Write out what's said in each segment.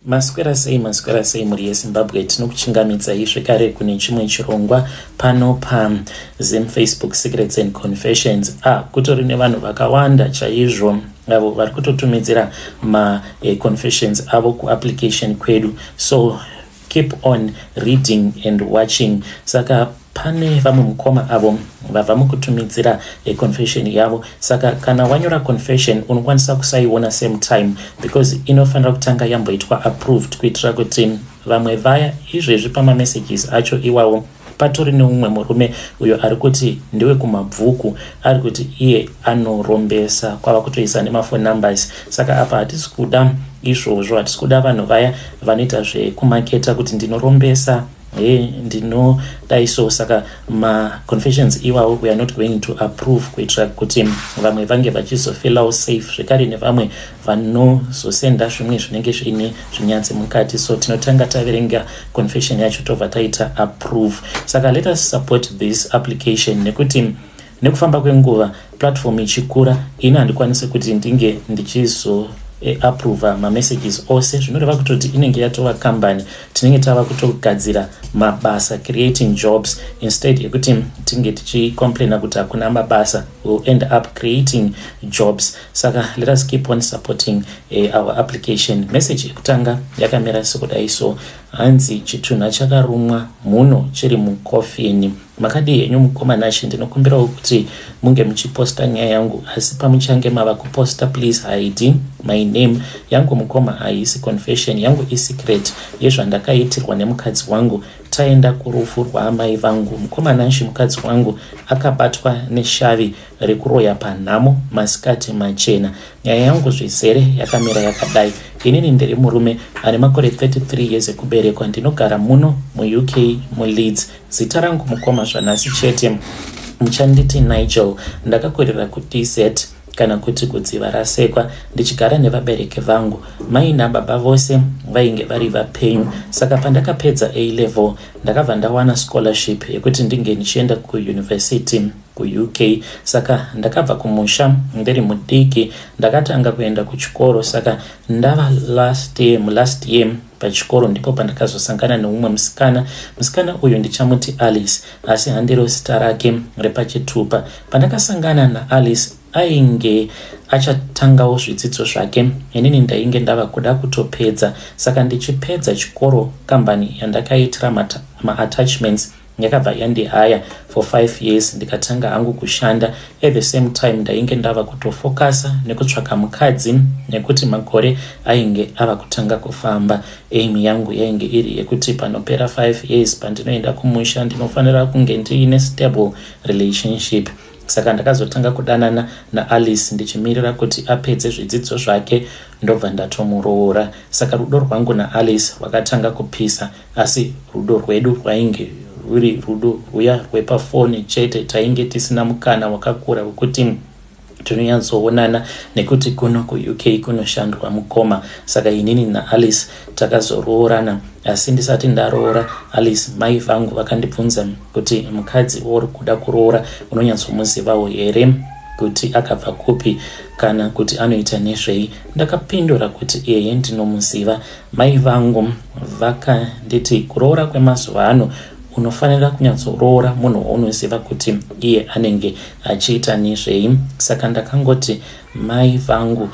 Maswera sei, maswera sei mhuri yeZimbabwe. Tinokuchingamidzai zvekare kune chimwe chirongwa pano paZim Facebook Secrets and Confessions. Ah, kutori nevanhu vakawanda chaizvo avo vari kutotumidzira maconfessions avo kuapplication kwedu, so keep on reading and watching. Saka pane vamwe mukoma avo vabva mukutumidzira confession yavo. Saka kana wanyora confession, unokwanisa kusaiona same time because inofanira kutanga yamboitwa approved kuitira kuti vamwe vaya. Izvezvi pamamessages acho iwawo patori neumwe murume uyo ari kuti ndewekumabvuku, ari kuti iye anorombesa, kwava kutoisa nemafone numbers. Saka apa hatisi kuda izvozvo, hatisi kuda vanhu vaya vanoita zvekumaketa kuti ndinorombesa, he, ndinodai. So saka maconfessions iwawo we are not going to approve kuitira kuti vamwe vange vachizofeelawo safe, zvekare nevamwe vanozosenda zvimwe zvinenge zviine zvinyatsi mukati. So tinotanga taverenga confession yacho, tobva taita approve. Saka let us support this application nekuti nekufamba kwenguva platform ichikura, ini handikwanisi kuti ndinge ndichizo approva mamessages ose. Zvinoreva kutoti inenge yatova kambani, tinenge tava kutogadzira mabasa, creating jobs. Instead yekuti tinge tichicomplaina kuti hakuna mabasa, will end up creating jobs. Saka let us keep on supporting our application. Message yekutanga yakamira sekudai. So hanzi, "Chitunha chakarumwa mhuno chiri mukofini. Makadii henyu mukoma Nashe? Ndinokumbirawo kuti munge muchiposta nyaya yangu, asi pamuchange mava kuposta, please hide my name. Yangu mukoma haisi confession, yangu isecret yezvandakaitirwa nemukadzi wangu taenda kurufu rwaamai vangu. Mukoma Nashe, mukadzi wangu akabatwa neshavi rekuroya panhamo masikati machena. Nyaya yangu zvizere yakamira yakadai. Inini ndiri murume ane makore 33 years ekuberekwa, ndinogara muno muUK, muLeeds. Zita rangu mukoma zvanhasi chete muchanditi Nigel. Ndakakurira kuDZ kana kuti kudziva rasekwa, ndichigara nevabereki vangu. Mai nababa vose vainge vari vapenyu. Saka pandakapedza A level, ndakabva ndawana scholarship yekuti ndinge ndichienda kuyunivhesiti kuUK. Saka ndakabva kumusha ndiri mudiki, ndakatanga kuenda kuchikoro. Saka ndava last year, mulast year pachikoro, ndipo pandakazosangana neumwe musikana. Musikana uyu ndichamuti Alice, asi handiro zita rake repachitupa. Pandakasangana naAlice, ainge achatangawo zvidzidzo zvake, inini ndainge ndava kuda kutopedza. Saka ndichipedza chikoro, kambani yandakaitira maattachments yakabva yandihaya for 5 years, ndikatanga hangu kushanda. At the same time ndainge ndava kutofokasa nekutsvaka mukadzi nekuti makore ainge ava kutanga kufamba. Aim yangu yainge iri yekuti panopera 5 years, pandinoenda kumusha, ndinofanira kunge ndiine stable relationship. Saka ndakazotanga kudanana naAlice ndichimirira kuti apedze zvidzidzo zvake, ndobva ndatomuroora. Saka rudo rwangu naAlice rwakatanga kupisa, asi rudo rwedu rwainge rwuri rudo rwuya rwepafoni chete. Tainge tisina mukana wakakura wekuti tinonyatsoonana nekuti kuno kuUK kunoshandwa mukoma. Saka inini naAlice takazoroorana, asi ndisati ndaroora Alice, mai vangu vakandibvunza kuti, 'Mukadzi wauri kuda kuroora unonyatsomuzivawo here kuti akabva kupi kana kuti anoita nezvei?' Ndakapindura kuti ehe, ndinomuziva. Mai vangu vakanditi, 'Kuroora kwemazuva ano unofanira kunyatsoroora munhu waunoziva kuti iye anenge achiita nezvei.' Saka ndakangoti mai vangu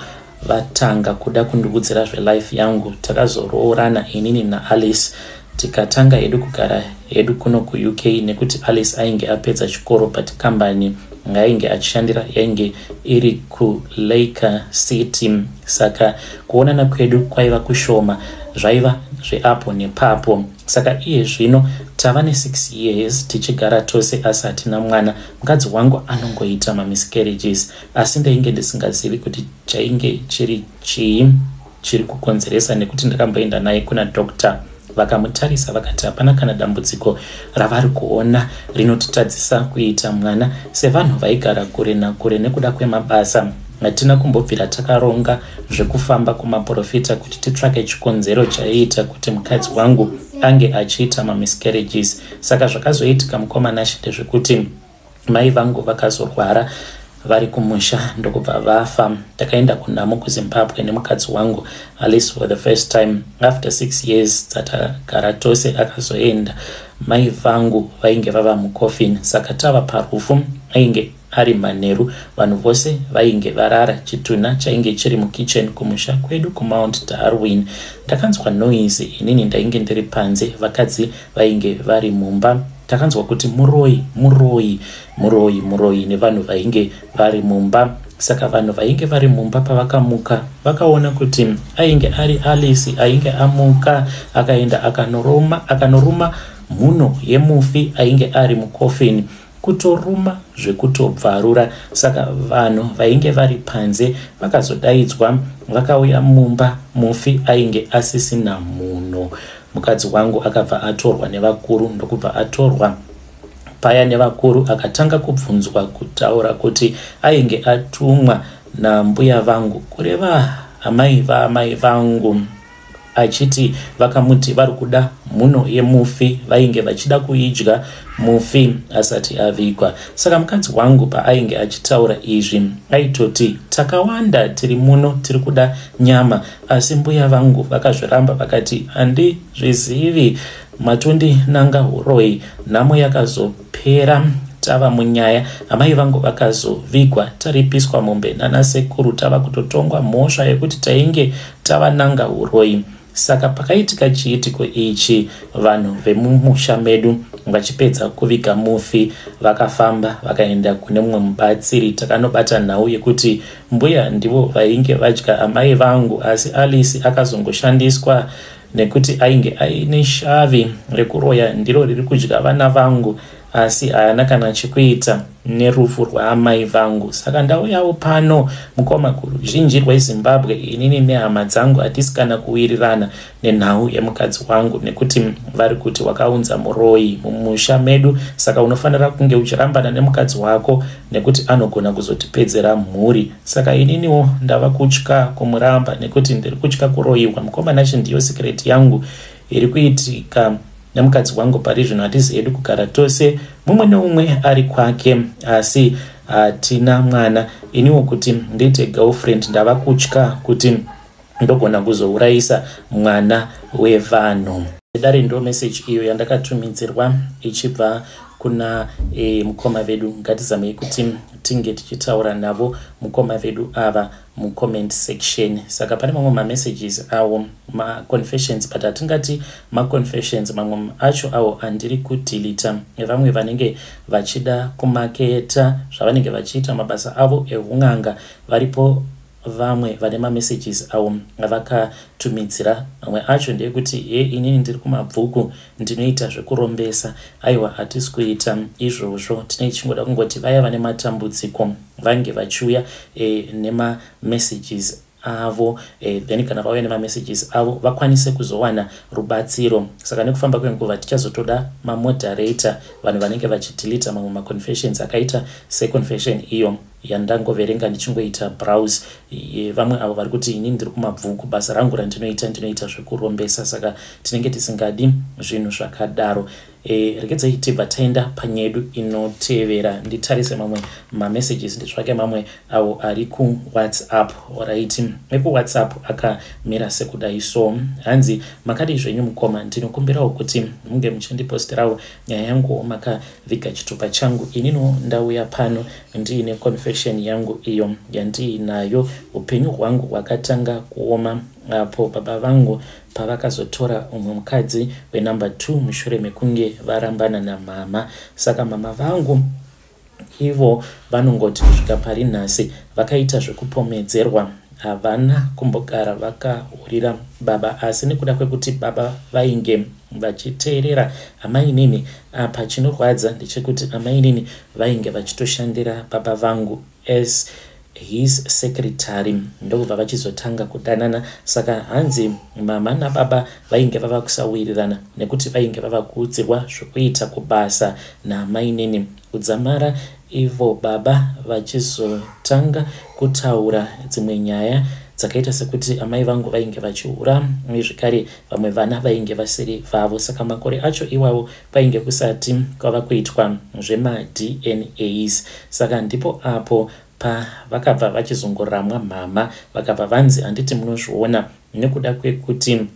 vatanga kuda kundiudzira zvelife yangu. Takazoroorana inini naAlice, tikatanga hedu kugara hedu kuno kuUK nekuti Alice ainge apedza chikoro, but kambani yainge achishandira yainge iri kuLake City, saka kuonana kwedu kwaiva kushoma, zvaiva zveapo nepapo. Saka iye zvino tava ne6 years tichigara tose, asi hatina mwana. Mukadzi wangu anongoita mamiscarriages, asi ndainge ndisingazivi kuti chainge chiri chii chiri kukonzeresa, nekuti ndakamboenda naye kuna doctor, vakamutarisa vakati hapana kana dambudziko ravari kuona rinotitadzisa kuita mwana. Sevanhu vaigara kure nakure nekuda kwemabasa, hatina kumbobvira takaronga zvekufamba kumaprofita kuti titsvake chikonzero chaiita kuti mukadzi wangu ange achiita mamiscarriages. Saka zvakazoitika mukoma Nashe ndezvekuti mai vangu vakazorwara. vari kumusha ndokubva vafa. Takaenda kunhamo kuZimbabwe nemukadzi wangu Alice for the first time after 6 years dzatagara tose. Akazoenda mai vangu vainge vava mucoffin, saka tava parufu. Ainge ari manheru, vanhu vose vainge varara. Chitunha chainge chiri mukitchen kumusha kwedu kuMount Darwin. Ndakanzwa noise, inini ndainge ndiri panze, vakadzi vainge vari mumba. Takanzwa kuti muroyi, muroyi, muroyi, muroyi nevanhu vainge vari mumba. Saka vanhu vainge vari mumba pavakamuka vakaona kuti ainge ari Alice ainge amuka, akaenda akanoruma, akanoruma mhuno yemufi ainge ari mukofini, kutoruma zvekutobvarura. Saka vanhu vainge vari panze vakazodaidzwa, vakauya mumba, mufi ainge asisina mhuno. Mukadzi wangu akabva atorwa nevakuru, ndokubva atorwa paya nevakuru akatanga kubvunzwa kutaura kuti ainge atumwa nambuya vangu, kureva amai vaamai vangu, achiti vakamuti vari kuda mhuno yemufi, vainge vachida kuidya mufi asati avigwa. Saka mukadzi wangu paainge achitaura izvi aitoti takawanda tiri muno tiri kuda nyama, asi mbuya vangu vakazviramba vakati handizvizivi, matondinanga huroyi. Nhamo yakazopera tava munyaya, amai vangu vakazovigwa taripiswa mombe nanasekuru, tava kutotongwa mhosva yekuti tainge tavananga huroyi. Saka pakaitika chiitiko ichi, vanhu vemumusha medu vachipedza kuviga mufi vakafamba vakaenda kune mumwe mubatsiri. Takanobata nhau yekuti mbuya ndivo vainge vadya amai vangu, asi Alice akazongoshandiswa nekuti ainge aine shavi rekuroya, ndiro riri kudya vana vangu, asi haana kana chekuita nerufu rwaamai vangu. Saka ndauyawo pano mukoma, kuruzhinji rweZimbabwe, inini nehama dzangu hatisi kana kuwirirana nenhau yemukadzi wangu, nekuti vari kuti wakaunza muroyi mumusha medu, saka unofanira kunge uchirambana nemukadzi wako nekuti anogona kuzotipedzera mhuri. Saka ininiwo ndava kutya kumuramba nekuti ndiri kutya kuroyiwa. Mukoma Nashe, ndiyo secret yangu iri kuitika nemukadzi wangu pari zvino. Hatizi hedu kugara tose, mumwe neumwe ari kwake, asi hatina mwana. Iniwo kuti ndiite girlfriend ndava kutya kuti ndogona kuzourayisa mwana wevanhu. Dare, ndo message iyo yandakatumidzirwa ichibva kuna mukoma vedu. Ngatizamei kuti tinge tichitaura navo mukoma vedu ava mucomment section. Saka pane mamwe mamessages awo maconfessions, but hatingati maconfessions, mamwe acho awo andiri kudeleta evamwe vanenge vachida kumaketa zvavanenge vachiita mabasa avo eun'anga. Varipo vamwe vane mamessages avo avakatumidzira, mamwe acho ndeyekuti he, inini ndiri kumabvuku, ndinoita zvekurombesa. Aiwa, hatisi kuita izvozvo. Tinenge tichingoda kungoti vaya vane matambudziko vange vachiuya nemamessages avo, then kana vauya nemamessages avo vakwanise kuzowana rubatsiro. Saka nekufamba kwenguva tichazotoda mamoderator, vanhu vanenge vachideleta mamwe maconfessions akaita seconfession iyo yandangoverenga ndichingoita browse, vamwe avo vari kuti inini ndiri kumabvuku, basa rangu randinoita ndinoita zvekurombesa. Saka tinenge tisingadi zvinhu zvakadaro. Regedzai tibva taenda panyedu inotevera, nditarise mamwe mamessages, nditsvake mamwe awo ari kuWhatsApp. Alright, ekuWhatsApp akamira sekudai so. Hanzi, makadii zvenyu mukoma? Ndinokumbirawo kuti munge muchindiposterawo nyaya yangu makaviga chitupa changu. Inino ndauya pano ndiine confession yangu iyo yandiinayo. Upenyu hwangu hwakatanga kuoma apo baba vangu pavakazotora umwe mukadzi wenumber 2 mushure mekunge varambana namama. Saka mama vangu ivo vanongoti kusvika pari nhasi vakaita zvekupomedzerwa, havana kumbogara vakahurira baba, asi nekuda kwekuti baba vainge vachiteerera amainini. Apa chinorwadza ndechekuti amainini vainge vachitoshandira baba vangu as his secretary, ndokubva vachizotanga kudanana. Saka hanzi mama nababa vainge vava kusawirirana nekuti vainge vava kuudzirwa zvokuita kubasa namainini, kudzamara ivo baba vachizotanga kutaura dzimwe nyaya dzakaita sekuti amai vangu vainge vachihura, uye zvekare vamwe vana vainge vasiri vavo. Saka makore acho iwawo kwainge kusati kwava kuitwa zvemaDNAs. Saka ndipo apo Pavakabva vachizongoramwa mhamha, vakabva vanzi, "Handiti munozviona, nekuda kwekuti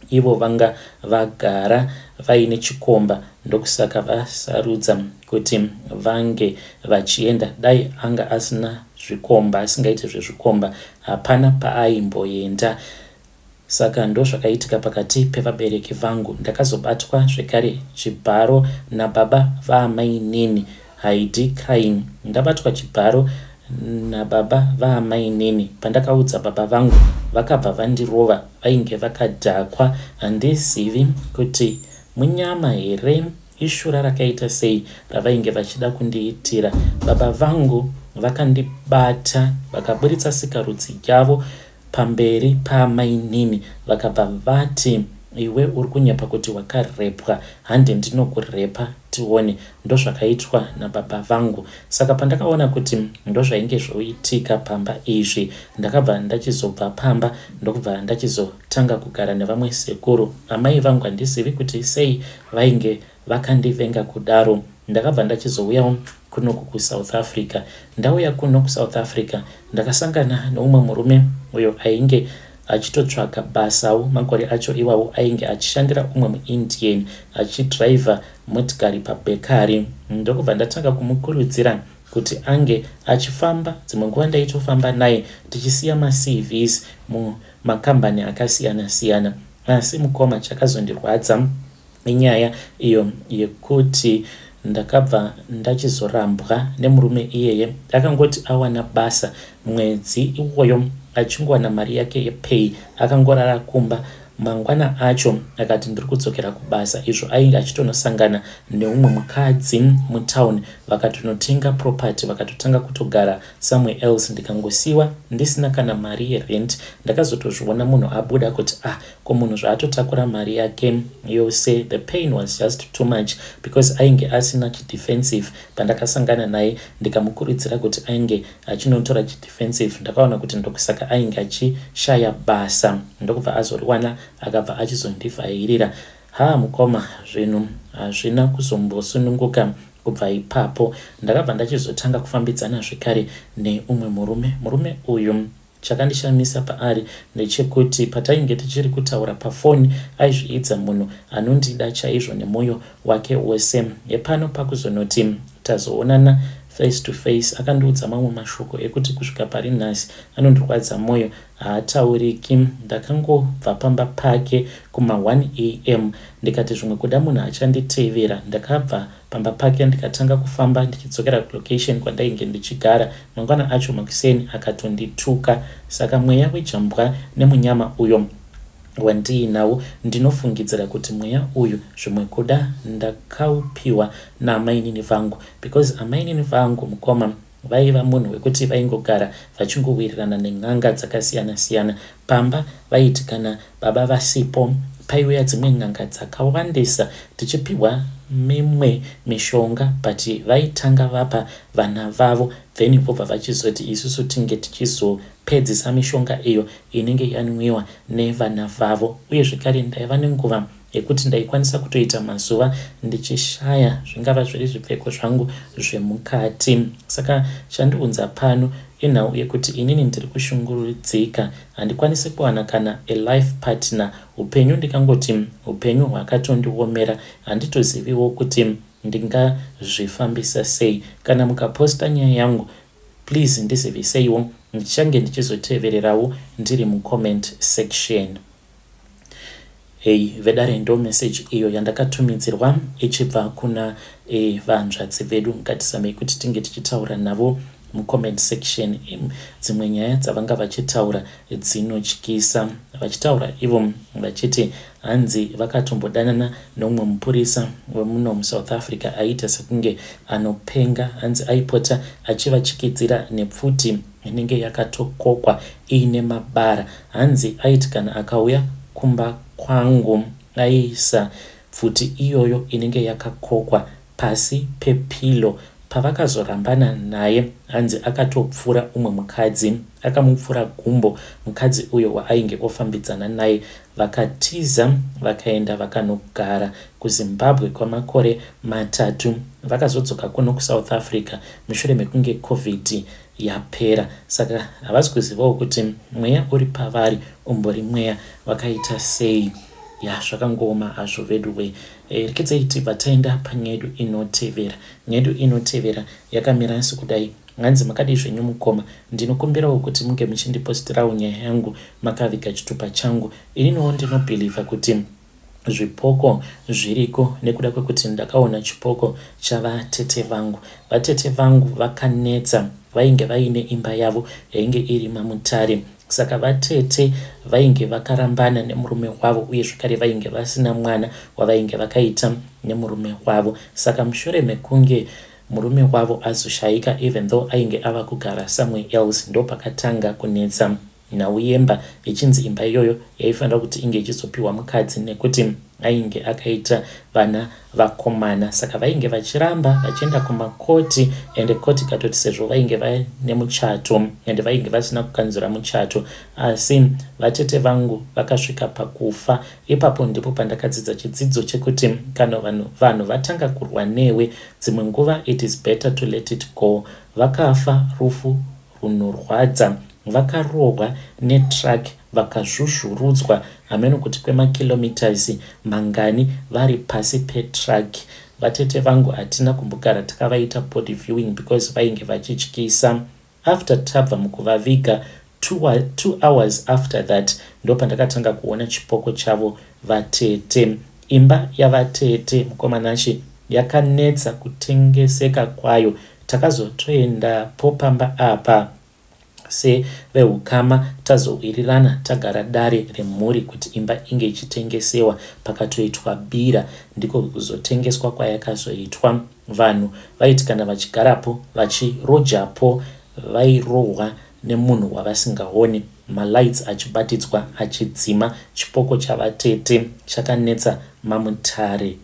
ivo vanga vagara vaine chikomba, ndokusaka vasarudza kuti vange vachienda. Dai anga asina zvikomba, asingaiti zvezvikomba, hapana paaimboenda." Saka ndozvakaitika pakati pevabereki vangu. Ndakazobatwa zvekare chibharo nababa vaamainini. Haidi crying. Ndabatwa chibharo nababa vaamainini, pandakaudza baba vangu, vakabva vandirova. Vainge vakadhakwa. Handizivi kuti munyama here, ishura rakaita sei ravainge vachida kundiitira. Baba vangu vakandibata, vakaburitsa sikarudzi yavo pamberi paamainini, vakabva vati, "Iwe uri kunyepa kuti wakarepwa. Handi ndinokurepa tione." Ndozvakaitwa nababa vangu. Saka pandakaona kuti ndozvainge zvoitika pamba izvi, ndakabva ndachizobva pamba, ndokubva ndachizotanga kugara nevamwe sekuru. Amai vangu handizivi kuti sei vainge vakandivenga kudaro. Ndakabva ndachizouyawo kunoku kuSouth Africa. Ndauya kuno kuSouth Africa, ndakasangana neumwe murume uyo ainge achitotsvaga basawo. Makore acho iwawo ainge achishandira umwe muIndian, achidhiraivha motikari pabakery. Ndokubva ndatanga kumukurudzira kuti ange achifamba. Dzimwe nguva ndaitofamba naye tichisiya maCVs mumakambani akasiyana-siyana. Asi mukoma, chakazondirwadza inyaya iyo yekuti ndakabva ndachizorambwa nemurume iyeye. Akangoti awana basa mwedzi iwoyo, achingowana mari yake yepay, akangorara kumba. Mangwana acho akati, "Ndiri kudzokera kubasa." Izvo ainge achitonosangana neumwe mukadzi mutauni, vakatonotenga property, vakatotanga kutogara somewhere else. Ndikangosiyiwa ndisina kana mari yerent. Ndakazotozviona munhu abuda kuti, ah, ko munhu zvaatotakura mari yake yose. The pain was just too much because ainge asina chidefensive. Pandakasangana naye ndikamukurudzira kuti ainge achinotora chidefensive, ndakaona kuti ndokusaka ainge achishaya basa. Ndokubva azoriwana, akabva achizondivhairira. Ha, mukoma, zvinhu hazvina kuzombosununguka kubva ipapo. Ndakabva ndachizotanga kufambidzana zvekare neumwe murume. Murume uyu, chakandishamisa paari ndechekuti patainge tichiri kutaura pafoni, aizviidza munhu anondida chaizvo nemwoyo wake wose. Yepano pakuzonoti tazoonana face to face, akandiudza mamwe mashoko ekuti kusvika pari nhasi anondirwadza mwoyo, haatauriki. Ndakangobva pamba pake kuma1 am, ndikati zvimwe kuda munhu achanditevera. Ndakabva pamba pake, ndikatanga kufamba ndichidzokera kulocation kwandainge ndichigara. Mangwana acho makuseni akatondituka. Saka mweya wejambwa nemunyama uyo wandiinawo, ndinofungidzira kuti mweya uyu zvimwe kuda ndakaupiwa naamainini vangu, because amainini vangu, mukoma, vaiva munhu wekuti vaingogara vachingowirirana nen'anga dzakasiyana-siyana pamba. Vaiti kana baba vasipo, paiuya dzimwe n'anga dzakawandisa, tichipiwa mimwe mishonga, but vaitanga vapa vana vavo, then vobva vachizoti isusu tinge tichizopedzisa mishonga iyo inenge yanwiwa nevana vavo. Uye zvekare ndaiva nenguva yekuti ndaikwanisa kutoita mazuva ndichishaya zvingava zviri zvipfeko zvangu zvemukati. Saka chandiunza pano inhau yekuti inini ndiri kushungurudzika, handikwanisi kuwana kana a life partner. Upenyu, ndikangoti upenyu hwakatondiomera, handitoziviwo kuti ndingazvifambisa sei. Kana mukaposta nyaya yangu, please ndiziviseiwo, ndichange ndichizotevererawo ndiri mucomment section. Hei vedare, ndo message iyo yandakatumidzirwa ichibva kuna vanzvadzi vedu. Ngatisamei kuti tinge tichitaura navo mucomment section. Dzimwe nyaya dzavanga vachitaura dzinotyisa. Vachitaura ivo vachiti hanzi vakatombodanana neumwe mupurisa wemuno muSouth Africa aiita sekunge anopenga. Hanzi aipota achivachikidzira nepfuti inenge yakatokokwa iine mabara. Hanzi aiti kana akauya kumba kwangu, aiisa pfuti iyoyo inenge yakakokwa pasi pepillow. Pavakazorambana naye hanzi akatopfura umwe mukadzi, akamupfura gumbo mukadzi uyo waainge ofambidzana naye. Vakatiza vakaenda vakanogara kuZimbabwe kwamakore matatu. Vakazodzoka kuno kuSouth Africa mushure mekunge Covid yapera. Saka havasi kuzivawo kuti mweya uri pavari umbori mweya wakaita sei. Ya, zvakangooma hazvo veduwe. Rekedzai tibva taenda panyaya yedu inotevera. Nyaya yedu inotevera yakamira sekudai. Hanzi makadii zvenyu mukoma, ndinokumbirawo kuti munge muchindipostirawo nyaya yangu makaviga chitupa changu. Ininiwo ndinobhilivha kuti zvipoko zviriko nekuda kwekuti ndakaona chipoko chavatete vangu. Vatete vangu vakanetsa, vainge vaine imba yavo yainge iri maMutare. Saka vatete vainge vakarambana nemurume wavo uye zvekare vainge vasina mwana wavainge vakaita nemurume wavo. Saka mushure mekunge murume wavo azoshaika even though ainge ava kugara somewhere else, ndopakatanga kunetsa nhau yemba ichinzi imba iyoyo yaifanira kuti inge ichizopiwa mukadzi nekuti ainge akaita vana vakomana. Saka vainge vachiramba vachienda kumakoti ende koti ikatoti sezvo vainge vaine muchato ende vainge vasina kukanzura muchato. Asi vatete vangu vakasvika pakufa. Ipapo ndipo pandakadzidza chidzidzo chekuti kana vanhu vatanga kurwa newe dzimwe nguva it is better to let it go. Vakafa rufu runorwadza, vakarohwa netruck vakazvuzvurudzwa hameno kuti kwemakilometers mangani vari pasi petruck. Vatete vangu hatina kumbogara takavaita body viewing because vainge vachityisa. After tabva mukuvaviga 2 hours after that ndopandakatanga kuona chipoko chavo vatete. Imba yavatete mukoma Nashe yakanetsa kutengeseka kwayo. Takazotoendapo pamba apa sevehukama tazowirirana tagara dare remhuri kuti imba inge ichitengesewa. Pakatoitwa bira ndiko kuzotengeswa kwayakazoitwa. Vanhu vaiti kana vachigarapo vachirojapo vairohwa nemunhu wavasingaoni, malights achibatidzwa achidzima. Chipoko chavatete chakanetsa maMutare.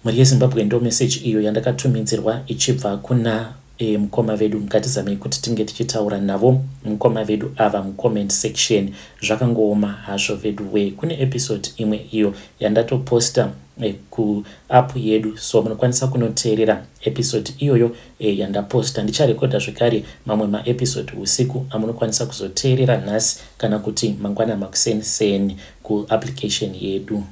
Mhuri yeZimbabwe, ndo meseji iyo yandakatumidzirwa ichibva kuna mukoma vedu. Ngatizamei kuti tinge tichitaura navo mukoma vedu ava mucomment section. Zvakangooma hazvo vedu wee. Kune episode imwe iyo yandatoposta kuapp yedu, so munokwanisa kunoteerera episode iyoyo yandaposta. Ndicharekodha zvekare mamwe maepisode usiku amunokwanisa kuzoteerera nhasi kana kuti mangwana makuseni seni kuapplication yedu.